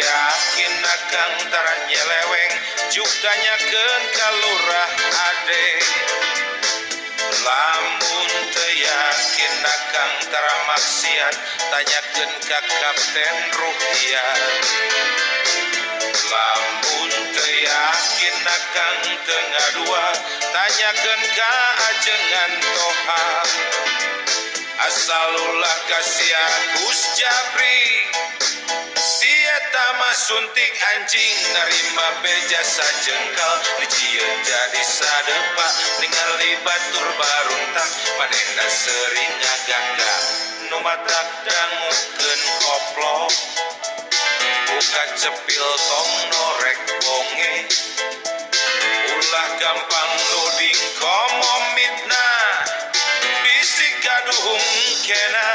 Yakin akang tara nyeleweng, juk tanyakeun ka Lurah Ade. Lamun teu yakin akang tara maksiat, tanyakeun ka Kapten Ruhiyat. Lamun teu yakin akang teu ngadua, tanyakeun ka Ajengan Toha. Asal ulah ka si Agus Japri, si eta mah suntik anjing, narima beja sajengkal, dijieun jadi sadepa. Ningali batur baruntak, manehna sering ngagangga, nu matak dangukeun koplo. Buka cepil, tong norek bonge, ulah gampang nuding komo mitnah, bisi kaduhung kena.